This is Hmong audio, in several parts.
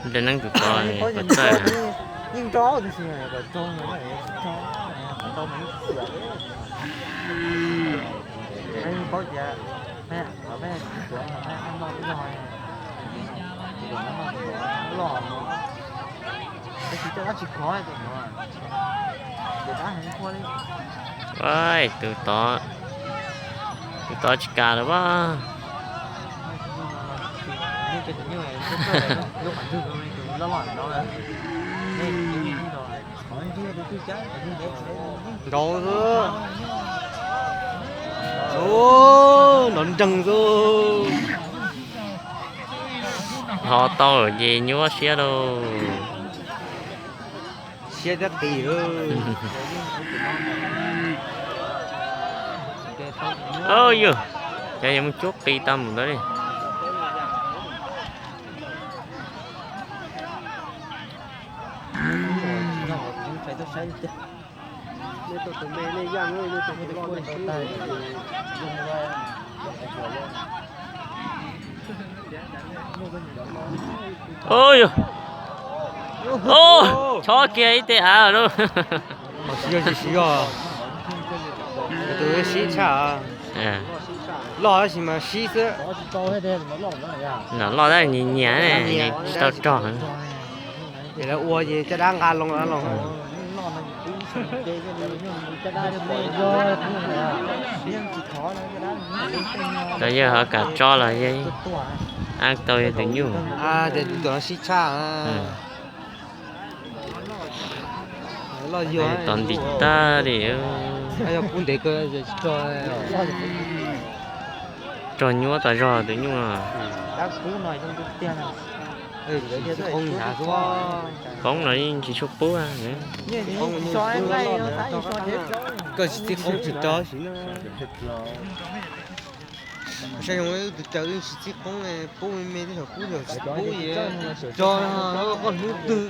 Nte neeb tus tod kom txawj. Tus tod, tus tod tsis kam lawm as. Nrov xwb. Nrov nreeg xwb. Ho tau lawm ces nyuaj siab lauj. Siab thiab qis. Yog, cov yuav mus cuab qis tau mus ntawd li. Chob kiag ib teg av lawm. Tus sib tshaj, loj tab sis mas sib xwb. Loj tab nyias nyias, tsis tau rog. Ces lawv ua ces caj dab nqa loo los. Los yog ho kam tso los yog, ab tau yog tus nyuj. Ces tus no sib tshaj. Loj yog tom ntim tag li. Yog kub ntev kawg, rog nyuaj tas zog tus nyuj no. Qoob no yeej tsis tshua pub. Koj tsis txib qoob tsis rog. Saib zoo tus caw yeej tsis txib qoob, pub me me twb thaum pub, thaum tsis pub es tsis rog, koj hnub twg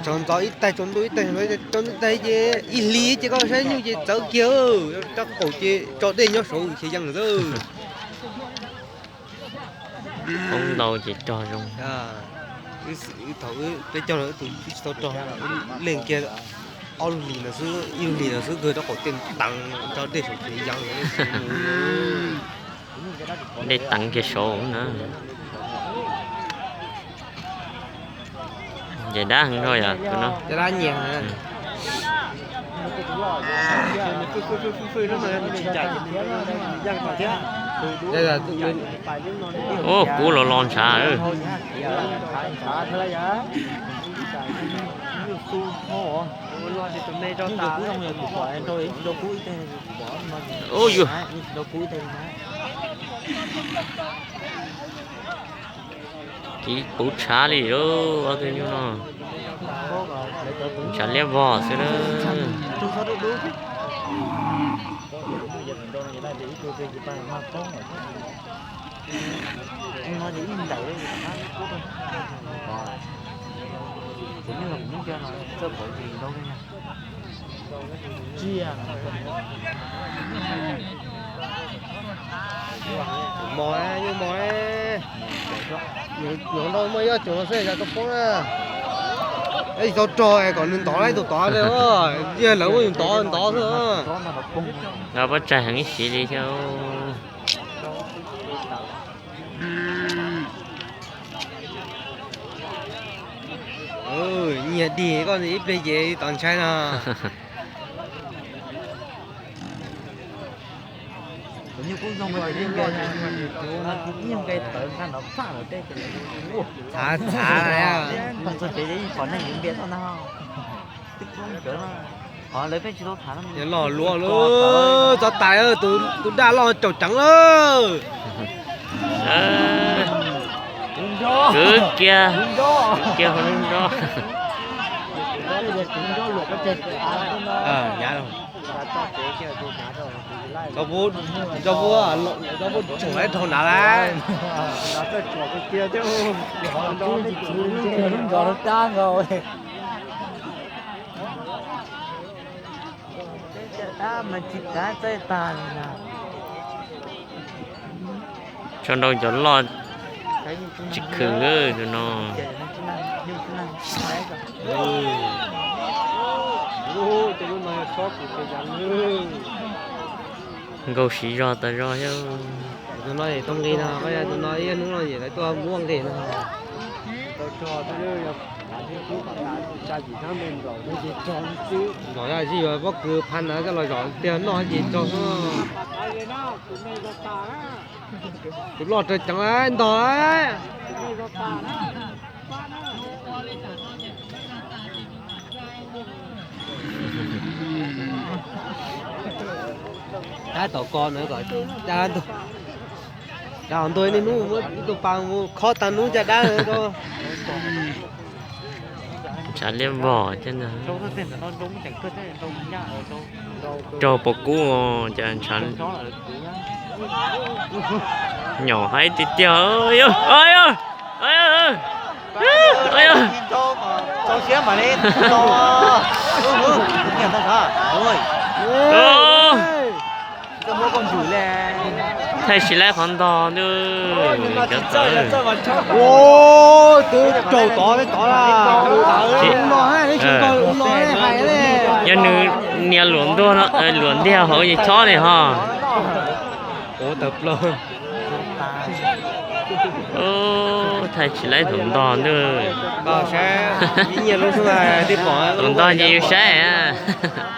tsaus ntxov ib taig tsaus ntuj ib taig, tsaus ntuj ib taig ces ib hlis ces koj saib nyuj ces txawv kiag, rab qaum ces tso dej nyob saud ces yeej xwb. Qoob ntau ces rog zoo. Thaum peb cog los tus twb tsis tau rog, leej kiag ob lub hlis no xwb, ib lub hlis no xwb kawg rab qaum tej teev tso dej saud ces yeej. Dej teev kiag saud na. Ncaim dab heev rau yom tus no. Cov dab nyiam. Ua kub los los ntshav. Ub yuj. Kiv puv tshav li lauj, ob tug nyuj no. Ntshav liab vog xwb na. Mos, yeej mos. Nyuam ntau muaj ib ob tsoom no xwb yog tau poob na. Tsis tau rog kom nws ntov ib tug tod, yog lawv muab yus ntov ntov xwb. Pob tsaig heev ib sim li thiab. Nyiag dig koj ib pliag ces tod ntshai no. Txhav txhav. Yog loj luaj lawm, txov tais, tus daj loj caum ceev lawm. Kwv kiag, kwv kiag hauv lub nrob. Tso pub, tso pub tshoom laib dhau nrad lawm. Mas tsis kav txawj tag li na. Tso nrau cov loj tsis khwm tus no. Nkaus siv zog tas zog thiab. Tus no tau nqi no, tus no ib hnub no ces lawv tuaj muab nqi no. Zaum yog zij yuav pob kws phaj na coj los zaum tiag noj ces tso. Tus loj raws ceev ntog. Dab tom ko na, dab tom, dab tom ntug niaj hnub muab ib tug pas mus khob tag hnub caj dab rau. Ntshav liab vog thiab ntag. Raug pos kub cas ntshav. Nyom haib tiag tiag. Thaij tsis laib qhov ntog ntuj, cov tawv. Twb raug tod tod la. Yog nws nias luam ntuag no, luam ntiag hauv ces chob li ho. Thaij tsis laib tus ntog ntuj. Tus ntog ces yus saib.